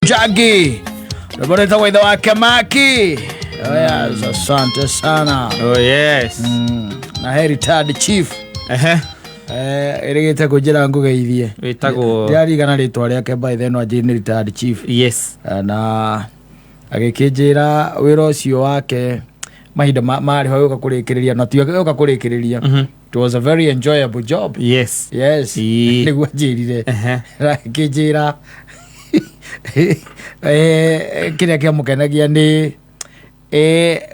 Njagi rwĩmbo rwĩtagwo ithe wake Maki. Oh yes, asante sana. Oh yes. Na he retired chief. Ehe. Ĩrĩgĩte kũnjĩra ngũgeithie. Wĩtagwo Ndirarigana rĩtwa rĩake by then no anjĩrire nĩ retired chief. Yes. Na agĩkĩnjĩra wĩra ũcio wake mahinda marĩ ho gũka kũrĩkĩrĩria na ti gũka kũrĩkĩrĩria. It was a very enjoyable job. Yes. Yes. Ĩĩ. Nĩguo anjĩrire. Ehe. Na akĩnjĩra kĩrĩa kĩamũkenagia nĩ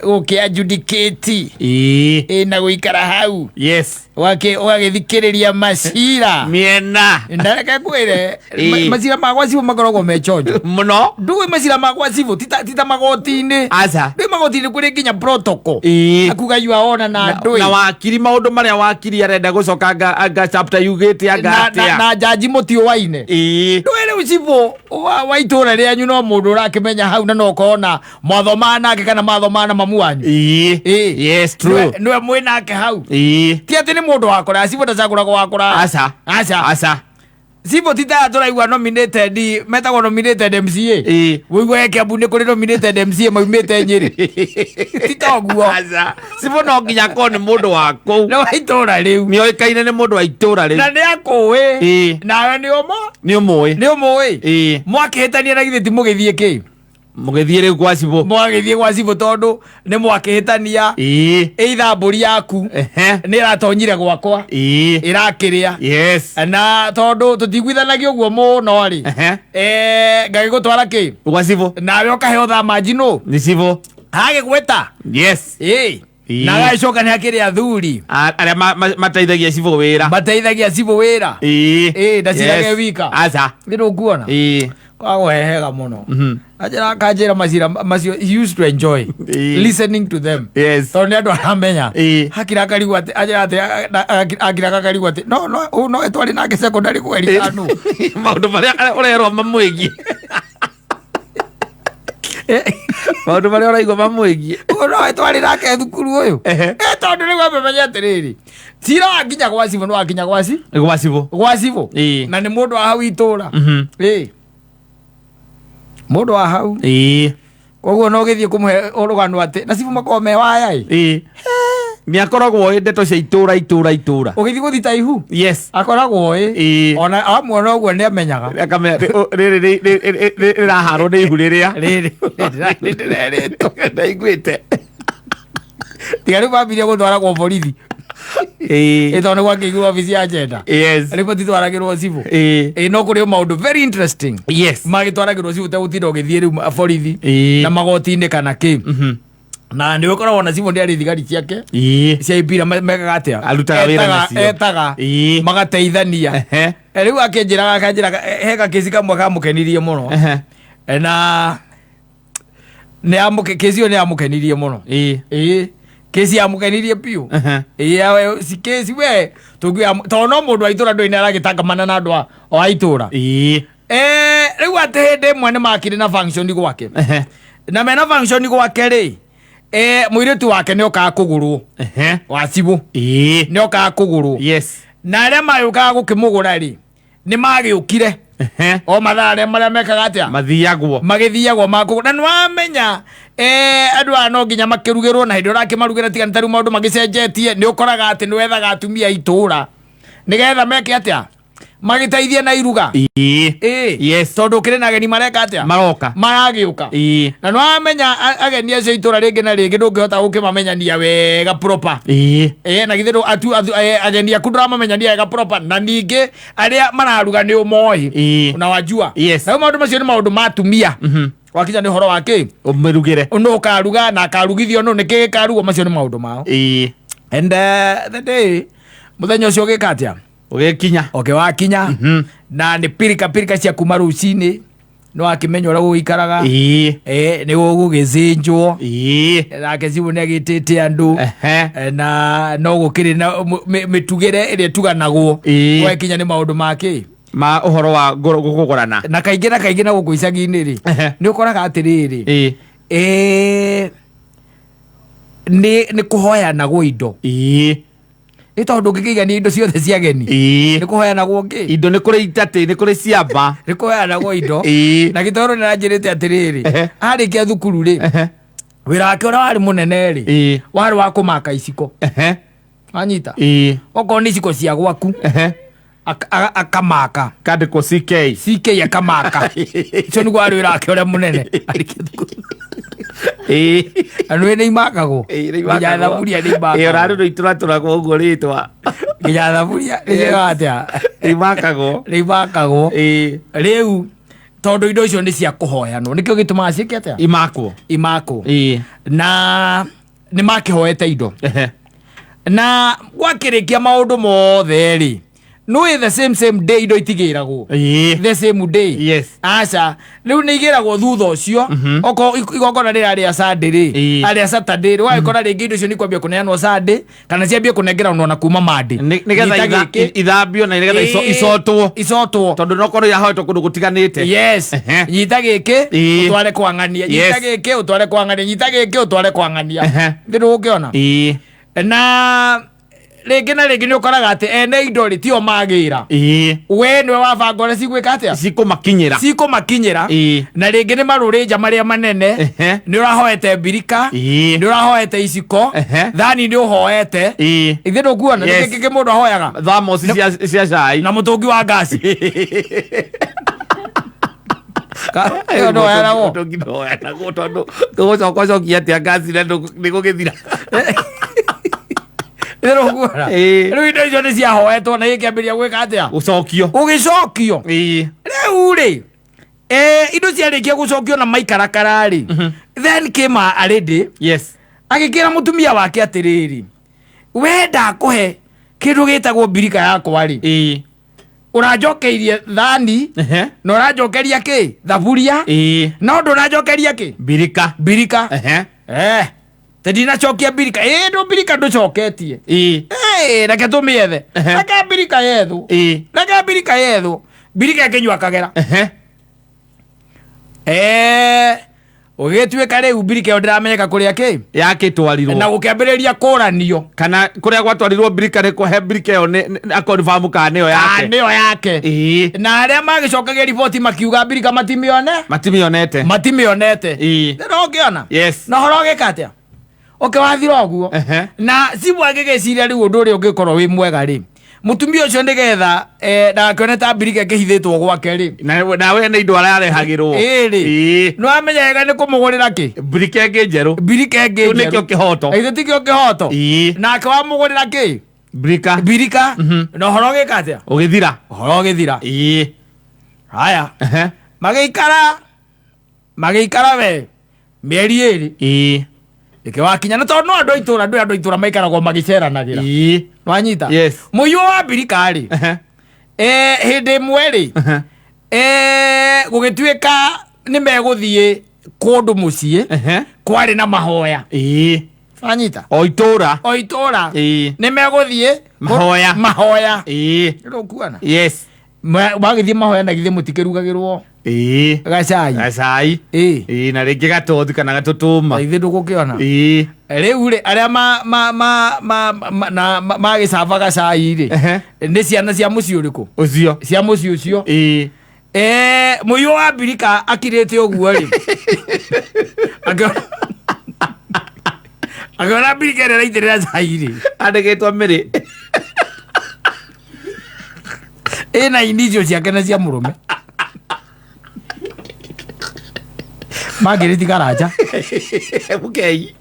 gũkĩ adjudicate. Ĩĩ. Na gũikara hau. Yes. Ũgagĩthikĩrĩria macira. Mĩena. Na reke ngwĩre, macira ma gwa cibũ makoragwo me chonjo. Mũno. Ndũĩ macira ma gwa cibũ ti ta magoti-inĩ. Aca. Ndũĩ magoti-inĩ kũrĩ nginya protocol. Ĩĩ. Akuga you are ona na ndũĩ. Na wakiri maũndũ marĩa wakiri arenda gũcoka anga chapter yugĩte anga atĩa. Na jaji mũtiũaine. Ĩĩ. Ndũĩ rĩu cibũ wa itũra rĩanyu no mũndũ ũrakĩmenya hau na no ũkona mwathomaga nake kana mwathomaga na mamu wanyu. Ĩĩ. Ĩĩ. Yes, true. Nĩwe mwĩ nake hau. Ĩĩ. Ti atĩ nĩ mũndũ wa kũraya, cibũ ndacagũragwo wa kũraya. Aca. Aca. Aca. Cibũ ti taya tũraigua nominated, metagwo nominated MCA. Ĩĩ. Wĩiguage Kiambu nĩ kũrĩ nominated MCA maumĩte Nyĩrĩ. Ti ta ũguo. Aca. Cibũ no nginya akorwo nĩ mũndũ wa kũu. Nĩ wa itũra rĩu. Nĩ oĩkaine nĩ mũndũ wa itũra Na rĩu. nĩ akũĩ. Ĩĩ. Nawe nĩ ũmũ. Nĩ ũmũĩ. Nĩ ũmũĩ. Ĩĩ. Mwakĩhĩtania na githĩ ti mũgĩthiĩ kĩ? Mũgĩthiĩ rĩu gwa cibũ. Mwagĩthiĩ gwa cibũ tondũ nĩ mwakĩhĩtania. Ĩĩ. Either mbũri yaku nĩ ĩratonyire gwakwa. Ĩĩ. Ĩrakĩrĩa. Yes. Na tondũ tũtiguithanagia ũguo mũno rĩ. Ngagĩgũtwara kĩ? Gwa cibũ. Nawe ũkaheo thamanji nũ? Nĩ cibũ. Agĩgwĩta. Yes. Ĩĩ. Ĩĩ. Na agagĩcoka nĩ hakĩrĩ athuri. Arĩa mateithagia cibũ wĩra. Mateithagia cibũ wĩra. Ĩĩ. Ĩĩ, ndacirage Yes. wika. Aca. Nĩ ndũkuona? Ĩĩ. Kwagũhehega mũno. Anjĩra akanjĩra macira macio he used to enjoy listening to them. Yes. Tondũ nĩ andũ aramenya. Ĩĩ. Hakira akarigwo atĩ anjĩra atĩ akira akarigwo atĩ no no ũyũ no twarĩ nake secondary kwerikanu. Maũndũ marĩa ũrerwo mamwĩgiĩ. Maũndũ marĩa ũraigua mamwĩgiĩ. Ũyũ no twarĩ nake thukuru ũyũ. Tondũ rĩu amenya atĩrĩrĩ. Cira wakinya gwa cibũ nĩ wakinya gwa ci. Gwa cibũ. Gwa cibũ. Ĩĩ. Na nĩ mũndũ wa hau itũra. Ĩĩ. Mũndũ wa hau. Ĩĩ. Koguo no ũgĩthiĩ kũmũhe rũgano atĩ na cibũ makoragwo me waya ĩ. Ĩĩ. Nĩ akoragwo oĩ ndeto cia itũra itũra itũra. Ũgĩthiĩ gũthita ihu. Yes. Akoragwo oĩ. Ĩĩ. Ona amuona ũguo nĩ amenyaga. Akamenya rĩrĩ rĩraharwo nĩ ihu rĩrĩa. Rĩrĩ ndĩrerĩtwo. Ndaiguĩte. Tiga rĩu mambirie gũtwaragwo borithi. Ĩĩ. Ĩ tondũ nĩ gwakĩigwo obici ya gender. Yes. Rĩu matitwaragĩrwo cibũ. Ĩĩ. Ĩ no kũrĩ o maũndũ very interesting. Yes. Magĩtwaragĩrwo cibũ tegũtinda ũgĩthiĩ rĩu borithi. Ĩĩ. Na magoti-inĩ kana kĩ. Na nĩ ũkoragwo na cibũ nĩ arĩ thigari ciake. Ĩĩ. Cia ipira mekaga atĩa? Arutaga wĩra nacio. Etaga. Ĩĩ. Magateithania. Ehe. Rĩu akĩnjĩraga akanjĩra he gakĩci kamwe kamũkenirie mũno. Na nĩ amũke kĩci ĩyo nĩ yamũkenirie mũno. Ĩĩ. Ĩĩ. Kĩci yamũkenirie biũ. Ehe. Ĩĩ awe si kĩci we tũngiuga tondũ no mũndũ wa itũra ndũĩ nĩ aragĩtangamana na andũ o a itũra. Ĩĩ. Rĩu atĩ hĩndĩ ĩmwe nĩ makire na function gwake. Ehe. Na mena function gwake rĩ, mũirĩtu wake nĩ okaga kũgũrwo. Ehe. Wa cibũ. Ĩĩ. Nĩ okaga kũgũrwo. Yes. Na arĩa magĩũkaga gũkĩmũgũra rĩ, nĩ magĩũkire. Ehe. O mathaa arĩa marĩa mekaga atĩa? Mathiagwo. Magĩthiagwo makũgũra. Na nĩ wamenya, andũ aya no nginya makĩrugĩrwo na hĩndĩ ĩrĩa ũrakĩmarugĩra tiga nĩ ta rĩu maũndũ magĩcenjetie, nĩ ũkoraga atĩ nĩ wethaga atumia a itũũra. Nĩgetha meke atĩa? Magĩteithie na iruga. Ĩĩ. Ĩĩ. Yes. Tondũ ũkĩrĩ na ageni mareka atĩa? Maroka. Maragĩũka. Ĩĩ. Na nĩ wamenya ageni acio itũra rĩngĩ na rĩngĩ ndũngĩhota gũkĩmamenyania wega proper. Ĩĩ. Na githĩ ageni aku ndũramamenyania wega proper na ningĩ arĩa mararuga nĩ ũmoĩ. Ĩĩ. Na wajua. Yes. Na maũndũ macio nĩ maũndũ ma atumia. Wakinya nĩ ũhoro wa kĩ? Ũmĩrugĩre. Nũ ũkaruga na akarugithio nũ nĩkĩ gĩkarugwo macio nĩ maũndũ mao. Ĩĩ. And the day mũthenya ũcio ũgĩka atĩa? Ũgĩkinya. Okay, wakinya. Na nĩ pirika pirika cia kuma rũcinĩ nĩ wakĩmenya ũrĩa gũgĩikaraga. Ĩĩ. Nĩ gũgũgĩthĩnjwo. Ĩĩ. Nake cibũ nĩ agĩtĩte andũ. Ehe. Na no gũkĩrĩ na mĩtugĩre ĩrĩa ĩtuganagwo. Ĩĩ. Gwakinya nĩ maũndũ ma kĩ? Ma ũhoro wa kũgũrana. Na kaingĩ na kaingĩ na gũkũ icagi-inĩ rĩ, Ehe. nĩ ũkoraga atĩrĩrĩ. Ĩĩ. Nĩ kũhoyanagwo indo. Ĩĩ. Ĩ tondũ ndũngĩkĩigania indo ciothe cia ageni, nĩ kũheanagwo ngĩ, Indo nĩ kũrĩ itatĩ, nĩ kũrĩ ciamba. Nĩ kũheanagwo indo. Na gĩtoro nĩ aranjĩrĩte atĩrĩrĩ, arĩkia thukuru rĩ, wĩra wake ũrĩa warĩ mũnene rĩ, warĩ wa kũmaka iciko. Wanyita? Okorwo nĩ iciko cia gwaku, akamaka. Kandĩkwo CK. CK akamaka. Ũcio nĩguo warĩ wĩra wake ũrĩa mũnene arĩkia thukuru. Na nĩũĩ nĩ imakagwo. Ĩĩ, nĩ Nginya imakagwo. thaburia nĩ Ĩĩ, ona imakagwo. rĩu itũratũragwo ũguo rĩtwa. Nginya thaburia nĩ atĩa? Imakagwo. Nĩ imakagwo. Rĩu tondũ indo icio nĩ cia kũhoyanwo, nĩkĩo gĩtũmaga ciĩke atĩa? Imakwo. Imakwo. Na nĩ makĩhoete indo. Na gwakĩrĩkia maũndũ mothe rĩ, nũĩ the same same day indo itigĩragwo the same day. Aca, rĩu nĩ igĩragwo thutha ũcio. Okorwo igongona rĩrarĩa Sunday rĩ, arĩa Saturday rĩ, ũgagĩkora rĩngĩ indo icio nĩ kwambia kũneanwo Sunday kana ciambie kũnengeranwo na kuma Monday. Nĩgetha Nyita gĩkĩ. ithambio na nĩgetha icotwo. Icotwo. Tondũ no korwo irahoetwo kũndũ gũtiganĩte. Nyita gĩkĩ, ũtware kwa ng'ania. Nyita gĩkĩ, ũtware kwa ng'ania. Nyita gĩkĩ, ũtware kwa ng'ania. Ndĩ ũkĩona? Na rĩngĩ na rĩngĩ nĩ ũkoraga atĩ ene indo rĩ, tio magĩra. We nĩwe wabanga ũrĩa cigwĩka atĩa, Cikũmakinyĩra. Cikũmakinyĩra. Na rĩngĩ nĩ marũrĩnja marĩa manene. Nĩ ũrahoete mbirika, nĩ ũrahoete iciko, thani nĩ ũhoete. Ithe ndũkuona? Nĩ kĩ mũndũ ahoyaga? Thamosi cia cai. Na mũtũngi wa ngasi. Ĩyo ndũhoyanagwo. Mũtũngi ndũhoyanagwo tondũ tũgũcoka ũcokia atĩa ngasi na nĩ gũgĩthira. Ithe ndũkuona? Rĩu indo icio nĩ ciahoetwo na gĩkĩambĩrĩria gwĩka atĩa? Gũcokio. Gũgĩcokio. Rĩu rĩ, indo ciarĩkia gũcokio na maikarakara rĩ, then came a lady, agĩkĩra mũtumia wake atĩrĩrĩ, we ndakũhe kĩndũ gĩtagwo mbirika yakwa rĩ, ũranjokeirie thani na ũranjokeria kĩ thaburia, no ndũranjokeria kĩ? Mbirika. Mbirika. Te ndinacokia mbirika. Ĩ, ndũ mbirika ndũcoketie. Reke tũmĩethe. Reke mbirika yethwo. Reke mbirika yethwo. Mbirika ĩkĩnyua kagera. Ũgĩtuĩka rĩu mbirika ĩyo ndĩramenyeka kũrĩa kĩ Yakĩtwarirwo. Na gũkĩambĩrĩria kũranio. Kana kũrĩa gwatwarirwo mbirika nĩ kũhe mbirika ĩyo nĩ akonfamu kana nĩyo yake. Nĩyo yake. Na arĩa magĩcokagia riboti makiuga mbirika matimĩone. Matimĩonete. Matimĩonete. No ũngĩona? Yes. Na ũhoro ũgĩka atĩa? Ũkĩwathira ũguo. Na cibũ agĩgĩciria rĩu ũndũ ũrĩa ũngĩkorwo wĩ mwega rĩ, mũtumia ũcio nĩgetha ndagakĩone ta mbirika ĩkĩhithĩtwo gwake rĩ, Na we nĩ indo ararehagĩrwo. Ĩĩ rĩ, nĩ wamenya wega nĩ kũmũgũrĩra kĩ? Mbirika ĩngĩ njerũ. Mbirika ĩngĩ Kĩu nĩkĩo njerũ. kĩhoto. Na githĩ tikĩo kĩhoto? Nake wamũgũrĩra kĩ? Mbirika. Mbirika. Na ũhoro ũgĩka atĩa? Ũgĩthira. Ũhoro ũgĩthira. Haya, magĩikara magĩikara we mĩeri 2. Ĩkĩwakinya na tondũ no andũ a itũra, ndũĩ andũ a itũra maikaragwo magĩceranagĩra. Wanyita? Yes. Mũiyũ wa mbirika rĩ, hĩndĩ ĩmwe rĩ, gũgĩtuĩka nĩ megũthiĩ kũndũ mũciĩ kwarĩ na mahoya. Wanyita? O itũra. O itũra. Nĩ megũthiĩ Mahoya. Mahoya. Ndũkuona? Yes. Magĩthiĩ mahoya na githĩ mũtikĩrugagĩrwo gacai? Gacai. Na rĩngĩ gatothi kana gatũtũma. Ithuĩ ndũgũkĩona? Rĩu rĩ, arĩa magĩcaba gacai rĩ, nĩ ciana cia mũciĩ ũrĩkũ? Ũcio. Cia mũciĩ ũcio. Mũiyũ wa mbirika akirĩte ũguo rĩ, akĩona mbirika ĩrĩa ĩraitĩrĩra cai rĩ, Andĩkĩtwo mĩrĩ. Ĩna inicio ciake na cia mũrũme mangĩrĩti karanja. Mũkei.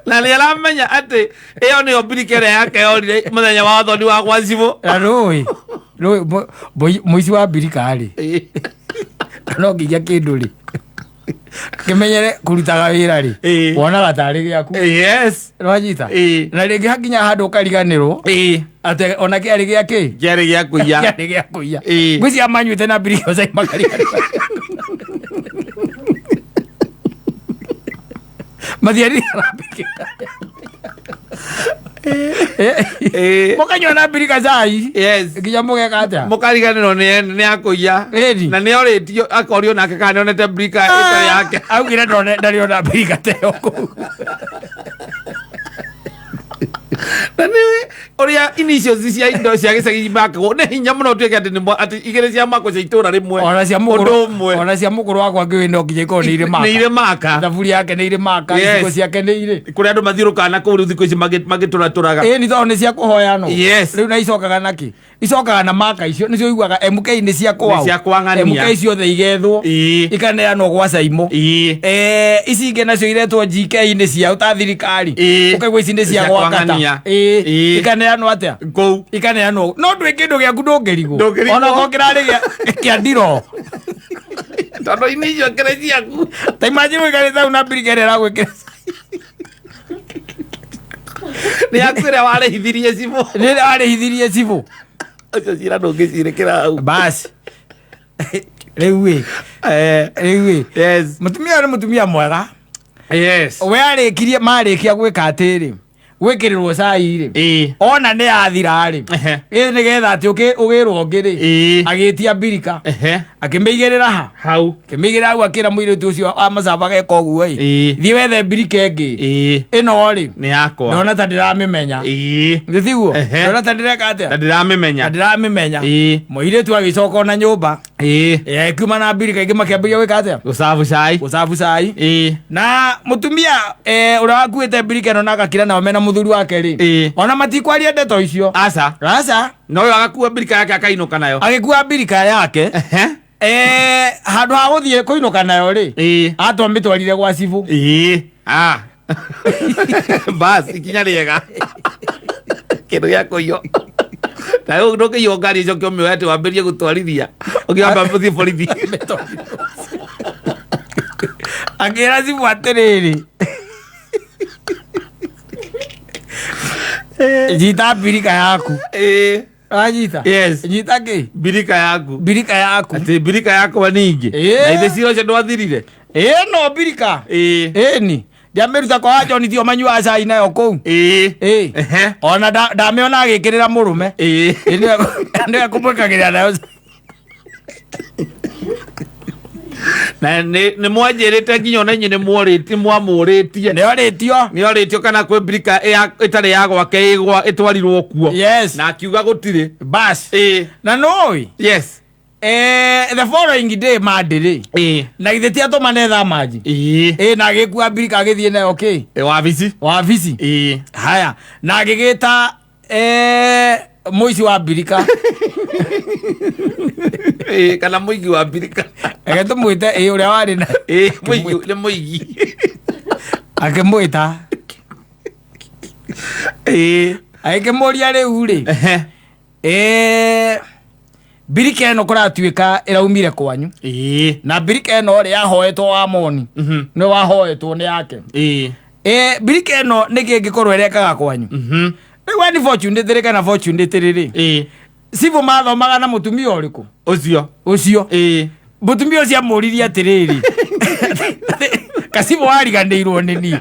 Na nĩ aramenya atĩ ĩyo nĩyo mbirika ĩrĩa yake yorire mũthenya wa ũthoni wa gwa cibũ. Na rũĩ rũĩ mũici wa mbirika rĩ, no nginya kĩndũ rĩ kĩmenyere kũrutaga wĩra rĩ, wonaga tarĩ gĩaku. Nwanyita? Na rĩngĩ hakinya handũ ũkariganĩrwo atĩ ona kĩarĩ gĩa kĩ. Kĩarĩ gĩa kũiya. Kĩarĩ gĩa kũiya. Ngwĩciria manyuĩte na mbirika cai makariganĩrwo mathiarire. Ĩĩ. Mũkanyua na mbirika cai. Yes. Nginya mũgeka atĩa? Mũkariganĩrwo nĩ akũiya. Ĩni. Na nĩ orĩtio akorio nake kana nĩonete mbirika ĩtarĩ yake. Augire ndarĩ ona mbirika ta ĩyo kũu. Na nĩ ũrĩa initials cia indo cia gĩcagi makagwo nĩ hinya mũno ũtuĩke atĩ atĩ igĩrĩ cia mako cia itũra rĩmwe. Ona cia Ũndũ mũgũrũ ũmwe. ona cia mũgũrũ wakwa ngĩũĩ no nginya ikorwo nĩ irĩ maka. Nĩ irĩ maka. Thaburi yake nĩ irĩ maka, Yes. icigo ciake nĩ irĩ. Kũrĩa andũ mathiũrũrũkaga na kũu rĩu thikũ ici magĩtũratũraga. Ĩĩ nĩ tondũ nĩ cia kũhoyanwo. Yes. Rĩu na icokaga nakĩ? Icokaga na maka icio nĩcio iguaga MK nĩ cia kwao. Nĩ cia kwang'ania. MK ciothe igethwo. Ĩĩ. Ikaneanwo gwa Caimo. Ĩĩ. Ici ingĩ nacio iretwo GK nĩ cia ta thirikari. Ĩĩ. Ũkaigua ici nĩ cia Cia gwa kata. kwang'ania. Ĩĩ. Ĩĩ. Ikaneanwo atĩa? Kũu. Ikaneanwo. No ndwĩ kĩndũ gĩaku ndũngĩrigwo. Ndũngĩrigwo. Ona okorwo kĩrarĩ kĩa ndiro. Tondũ initial kĩrĩ ciaku. Ta imagine ũikarĩte hau na mbirika ĩrĩa ĩragwĩkĩra. Nĩ yaku ĩrĩa warĩhithirie cibũ. Rĩrĩa warĩhithirie cibũ. Ũcio cira ndũngĩcirĩkĩra hau. Basi. Rĩu ĩ. Rĩu ĩ. Yes. Mũtumia ũyũ nĩ mũtumia mwega. Yes. We arĩkirie marĩkia gwĩka atĩrĩ. Gwĩkĩrĩrwo cai rĩ. Ĩĩ. Ona nĩ yathira rĩ. Ehe. Ĩ nĩgetha atĩ ũgĩrwo ũngĩ rĩ. Ĩĩ. Agĩtia mbirika. Ehe. Akĩmĩigĩrĩra ha. Hau. Akĩmĩigĩrĩra hau akĩra mũirĩtu ũcio wa macaba geka ũguo ĩ. Ĩĩ. Thiĩ wethe mbirika ĩngĩ. Ĩĩ. Ĩno rĩ. Nĩ yakwa. Ndona ta ndĩramĩmenya. Ĩĩ. Nĩ tiguo? Ehe. Ndona ta ndĩreka atĩa? Na ndĩramĩmenya. Ta ndĩramĩmenya. Ĩĩ. Mũirĩtu agĩcoka ona nyũmba. Ĩĩ. Kiuma na mbirika ingĩ makĩambĩrĩria gwĩka atĩa? Gũcabu cai. Gũcabu cai. Ĩĩ. Na mũtumia ũrĩa wakuĩte mbirika ĩno na agakira nao mena mũthuri wake rĩ. Ĩĩ. Ona matikwaria ndeto icio. Aca. Aca. Na ũyũ agakua mbirika yake akainũka nayo. Agĩkua mbirika yake. Ehe. Handũ ha gũthiĩ kũinũka nayo rĩ. Ĩĩ. Atwamĩtwarire gwa cibũ. Ĩĩ. Ah. Bas, ikinya rĩega. Kĩndũ gĩa kũiywo. Na rĩu ndũngĩiywo ngari ũcoke ũmĩoe atĩ wambĩrĩrie gũtwarithia. Ũngĩamba ũthiĩ borithi. Akĩra cibũ atĩrĩrĩ. Nyita mbirika yaku. Ĩĩ. Wanyita? Yes. Nyita kĩ? Mbirika yaku. Mbirika yaku. Atĩ mbirika yakwa ningĩ. Ĩĩ. Na ithe cira ũcio ndwathirire. Ĩno mbirika. Ĩĩ. Ĩni. Ndiamĩruta kwa John tio manyuaga cai nayo kũu. Ĩĩ. Ĩĩ. Ehe. Ona ndamĩona agĩkĩrĩra mũrũme. Ĩĩ. Ĩ, nĩwe kũmwĩkagĩrĩra nayo. Na nĩ mwanjĩrĩte nginya ona inyuĩ nĩ mworĩtie mwamũrĩtie. Nĩorĩtio. Nĩ orĩtio kana kwĩ mbirika ĩtarĩ ya gwake ĩtwarirwo kuo. Yes. Na akiuga gũtirĩ. Bas. Ĩĩ. Na nũĩ. Yes. The following day Monday rĩ. Ĩĩ. Na githĩ ti atũmane thaa manji. Ĩĩ. Ĩ na agĩkua mbirika agĩthiĩ nayo kĩ? Ĩ, wabici. Wabici. Ĩĩ. Haya. Na agĩgĩta mũici wa mbirika. Ĩĩ, kana mũigi wa mbirika. Reke tũmwĩte ĩ ũrĩa warĩ na. Ĩĩ, mũigi nĩ mũigi. Akĩmwĩta. Ĩĩ. Agĩkĩmũria rĩu rĩ. Ehe. Mbirika ĩno kũratuĩka ĩraumire kwanyu. Ĩĩ. Na mbirika ĩno rĩ yahoetwo wa moni. Nĩ wahoetwo nĩ yake. Ĩĩ. Mbirika ĩno nĩkĩ ĩngĩkorwo ĩrekaga kwanyu? Rĩu unfortunately kana fortunately rĩ. Ĩĩ. Cibũ mathomaga na mũtumia ũrĩkũ? Ũcio. Ũcio. Ĩĩ. Mũtumia ũcio amũririe atĩrĩrĩ. Kacibũ wariganĩirwo nĩ niĩ.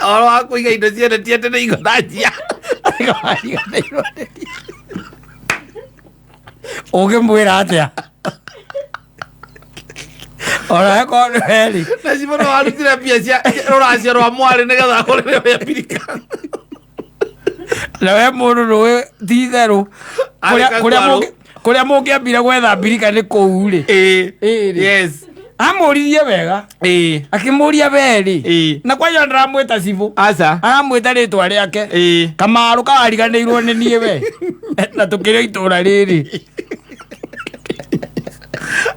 Ũhoro wa kũiga indo ciene ti atĩ nĩ igũthanjia. Wariganĩirwo nĩ niĩ. Ũngĩmwĩra atĩa? Ona eko nĩ werĩ. Na cibũ no warutire mbia cia rũracio rwa mwarĩ nĩgetha agũrĩre ũrĩa mbirika. Na we mũndũ nũĩ ti itherũ. Arĩ kaguarũ. Kũrĩa mũngĩambire gwetha mbirika nĩ kũu rĩ. Ĩĩ. Ĩĩ rĩ. Yes. Amũririe wega. Ĩĩ. Akĩmũria we rĩ. Ĩĩ. Na kwanja ndaramwĩta cibũ. Aca. Aramwĩta rĩtwa rĩake. Ĩĩ. Kamaru kawariganĩirwo nĩ niĩ we. Na tũkĩrĩ itũra rĩrĩ.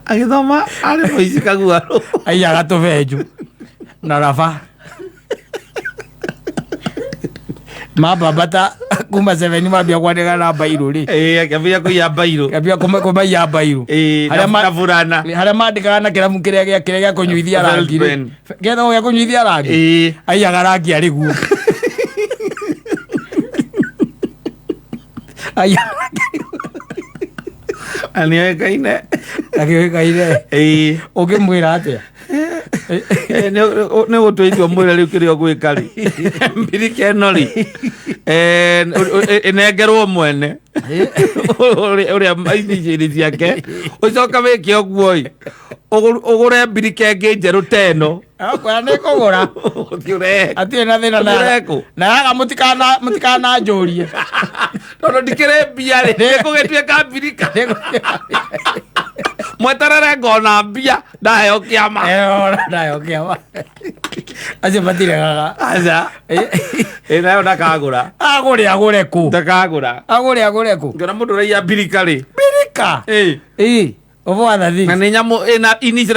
Agĩthoma arĩ mũici kaguarũ. Aiyaga tũbenju. Na raba. Mambambata kuma 7 mambia kwandĩka na mbairũ rĩ. Ĩĩ, akĩambia kũiya mbairũ. Akĩambia kũmaiya mbairũ. Ĩĩ, na burana. Harĩa mandĩkaga na kĩramu kĩrĩa gĩa kĩrĩa gĩa kũnyuithia rangi rĩ. Pen. Gĩetagwo gĩa kũnyuithia rangi. Ĩĩ. Aiyaga rangi arĩ guo. Aiyaga rangi. Na nĩoĩkaine. Akĩũĩkaine. Ĩĩ. Ũngĩmwĩra atĩa? Nä gå tua itua mwä re rä u kä rä a å gwä ka rä mbirika ä no rä ä nengerwo mwene å rä a icirä ciake å coka wä ke å guo ä å gå re mbirika ä ngä njerå ta ä no Akwĩra nĩ kũgũra. å thiä å rehe Atirĩ na thĩna na Ũgũre kũ? na yaga mũtikananjũrie. tondå ndikä rä mbia rä nä kå gä tuä ka mbirika mweterere ngona mbia ndaheo kä ama Nayo kĩama. Acio matiregaga. aca ä nayo ndakagå ra Agũre agũre kũ? ndakagå ra Agũre agũre kũ? ngona må ndå raiya mbirika rä Mbirika. Ĩ, of other na things. nä nyamå ä na tinica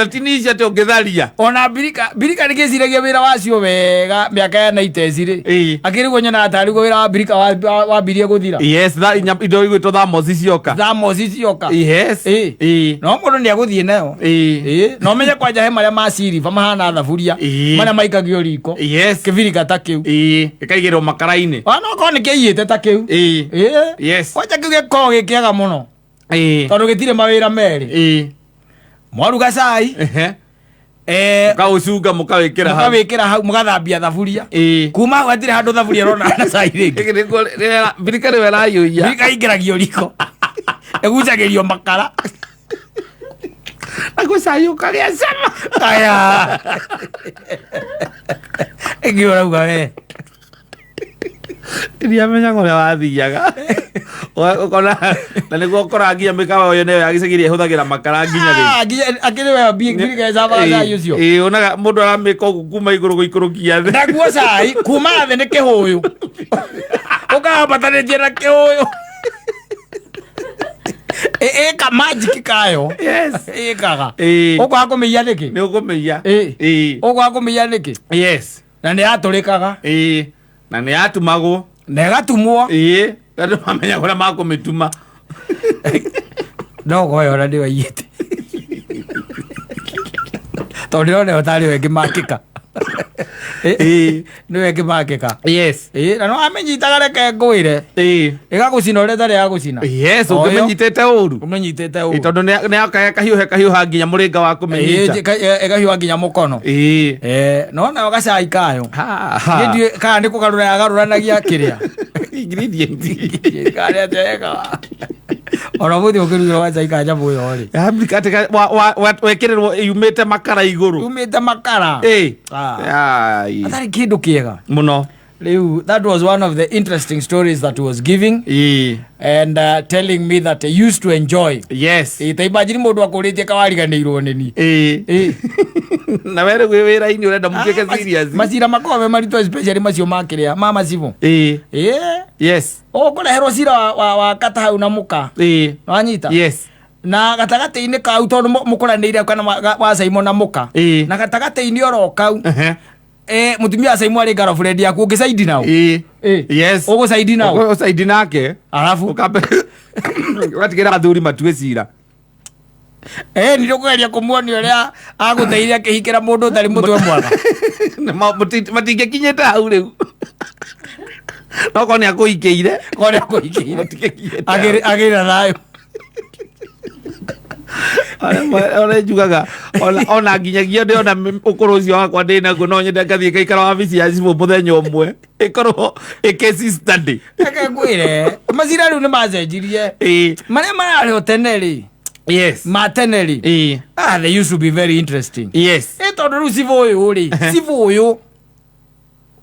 atä å ngä tharia Ona mbirika, mbirika nĩngĩciragia wĩra wacio wega mĩaka ya 90s rĩ. Ĩ. Akĩrigwo nyonaga tarĩ guo wĩra wa mbirika wambirie gũthira. Yes, indo igwä two thamoci cioka. Thamoci cioka. Yes. Ĩ. Ĩ. No mũndũ nĩ agũthiĩ nayo. Ĩ. Ĩ, no menye kwanja he marĩa ma siliva mahana thaburia Ĩ. marĩa maikagio riko Yes. kĩbirika ta kĩu Ĩ. Gĩkaigĩrwo makara-inĩ. ona okorwo nĩ kĩiyĩte ta kĩu. Ĩ. Ĩ. Yes. Kwanja kĩu gĩkoragwo gĩ kĩega mũno Ĩ. tondũ gĩtirĩ mawĩra merĩ. Ĩ. Mwaruga cai Ehe. eh, Mũkaũcunga mũkawĩkĩra hau. mũkawĩkĩra hau mũgathambia thaburia. Ĩ. Kuma hau hatirĩ handũ thaburia ĩrona na cai rĩngĩ. Gĩkĩ nĩkuo mbirika nĩwe ĩrayũiya. Mbirika ĩingĩragio riko ĩgucagĩrio makara. Naguo cai ũkagĩa cama. Aya. Ĩngĩ ũrauga we. Ndiamenyaga ũrĩa wathiaga. Ũkona na nĩguo ũkoraga nginya mĩkawa ĩyo nĩyo ya gĩcagi ĩhũthagĩra makara nginya rĩu. Ah, nginya akĩrĩ we mbirika ĩcambaga cai ũcio. Ĩ, onaga mũndũ aramĩka ũguo kuma igũrũ gũikũrũkia thĩ. Naguo cai kuma thĩ nĩ kĩhũyũ. Ũkaambatanĩtie na kĩhũyũ. Ĩka magic kayo. Yes. Ĩkaga. Ĩ. Ũkwaga kũmĩiya nĩkĩ? Nĩ ũkũmĩiya. Ĩ. Ĩ. Ũkwaga kũmĩiya nĩkĩ? Yes. Na nĩ yatũrĩkaga. Ĩ. Na nĩ yatumagwo. Na ĩgatumwo. Ĩ. Andũ mamenya ũrĩa makũmĩtuma. No goyo ona nĩ waiyĩte. Tondũ ndĩrona ĩyo tarĩ yo ĩngĩmakĩka. Ĩ. Nĩyo ĩngĩmakĩka. Yes. Ĩ, na no amĩnyitaga reke ngwĩre. Ĩ. Ĩgagũcina ũrĩa ĩtarĩ yagũcina. Yes, O ĩyo. ũngĩmĩnyitĩte ũru. Ũmĩnyitĩte Ĩ, ũru. tondũ nĩ yakaya kahiũhe kahiũha nginya mũrĩnga wa kũmĩnyita. Ĩgahiũha nginya mũkono. Ĩ. Eh, no nayo gacai kayo. Ha, ha. Niĩ ndiũĩ kana nĩ kũgarũra yagarũranagia kĩrĩa. Ingredient. Kana nĩ atĩa ekaga. Ona mũthĩ ũkĩrugĩrwo gacai ka nyamũ ĩyo rĩ. Ya, mbirika atĩ wekĩrĩrwo yumĩte makara igũrũ. Yumĩte makara. Ĩ. Ah. Ai. Atarĩ kĩndũ kĩega. Mũno. Rĩu that was one of the interesting stories that was giving Ĩ. and telling me that I used to enjoy. Yes. Ĩ, ta imagine mũndũ akũrĩtie kawariganĩirwo nĩ niĩ. Ĩ. Ĩ. Na we rĩu wĩ wĩra-inĩ ũrenda mũtuĩke Ah, serious. macira makoragwo me maritũ especially macio ma kĩrĩa ma macibũ. Ĩ. Ĩ. Yes. Ũkũreherwo cira wa kata hau na mũka. Ĩ. Wanyita? Yes. Na gatagatĩ-inĩ kau tondũ mũkũranĩire kana wa Simon na mũka. Ĩ. Na gatagatĩ-inĩ oro kau Ehe. mũtumia wa Simon arĩ girlfriend yaku ũngĩcaidi nao. Ĩ. Ĩ. Yes. Ũgũcaidi nao. Ũgũcaidi nake. Arabu Ũkambe ũgatigĩra athuri matue cira. nĩ ũkũgeria kũmuonia ũrĩa agũteithia akĩhikĩra mũndũ ũtarĩ mũtwe mwega. Matingĩkinyĩte hau rĩu. No korwo nĩ akũhikĩire. Korwo nĩ akũhikĩire. Matingĩkinyĩte hau. Agĩre thayũ. Ona njugaga ona nginyagia ndĩona ũkũrũ ũcio wakwa ndĩ naguo no nyende ngathiĩ ngaikara wabici ya cibũ mũthenya ũmwe ĩkorwo ĩ case study. Reke ngwĩre macira rĩu nĩ macenjirie. Ĩ. Marĩa mararĩ o tene rĩ. Yes. Ma tene rĩ. Ĩ. Ah, they used to be very interesting. Yes. Ĩ tondũ rĩu cibũ ũyũ rĩ, cibũ ũyũ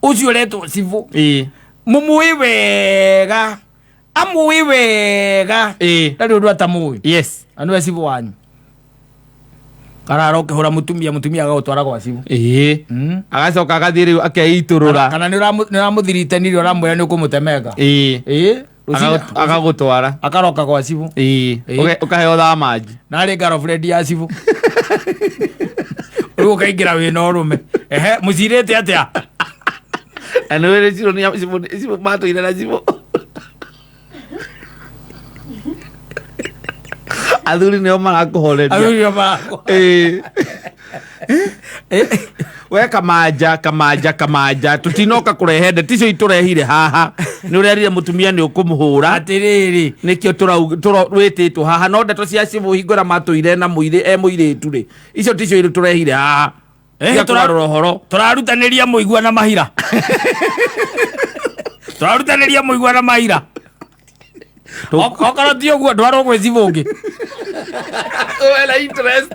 ũcio ũretwo cibũ Ĩ. mũmũĩ wega amũĩ wega Ĩ. ndarĩ ũndũ atamũĩ Yes. na nĩwe cibũ wanyu karara ũkĩhũra mũtumia mũtumia agagũtwara gwa cibũ. Ĩ. Agacoka agathiĩ rĩu akeitũrũra. Kana nĩ ũramũthiritanire ũramwĩra nĩ ũkũmũtemenga. Ĩ. Ĩ, rũcinĩ Agagũtwara. akaroka gwa cibũ. Ĩ. Ĩ. Ũkaheo thamanji. Narĩ girlfriend ya cibũ. Rĩu ũkaingĩra wĩna ũrũme. Ehe, mũcirĩte atĩa? Na nĩ wĩrĩ cibũ nĩ cibũ matũire na cibũ. Athuri nĩo marakũhoreria. Athuri nĩo marakũ- Ĩ. Ĩ. We kamanja kamanja kamanja tutinoka kũrehe ndeto icio itũrehire haha nĩ ũrerire mũtumia nĩ ũkũmũhũra Atĩrĩrĩ. nĩkĩo wĩtĩtwo haha no ndeto cia cibũ hingũra matũire na mũirĩ e mũirĩtu rĩ icio ticio tũrehire haha. Tiga kũgarũra ũhoro. Tũrarutanĩria mũigua na mahira, tũrarutanĩria mũigua na mahira. Okorwo ti ũguo, ndwarwo gwĩ cibũ ũngĩ. Wena interest.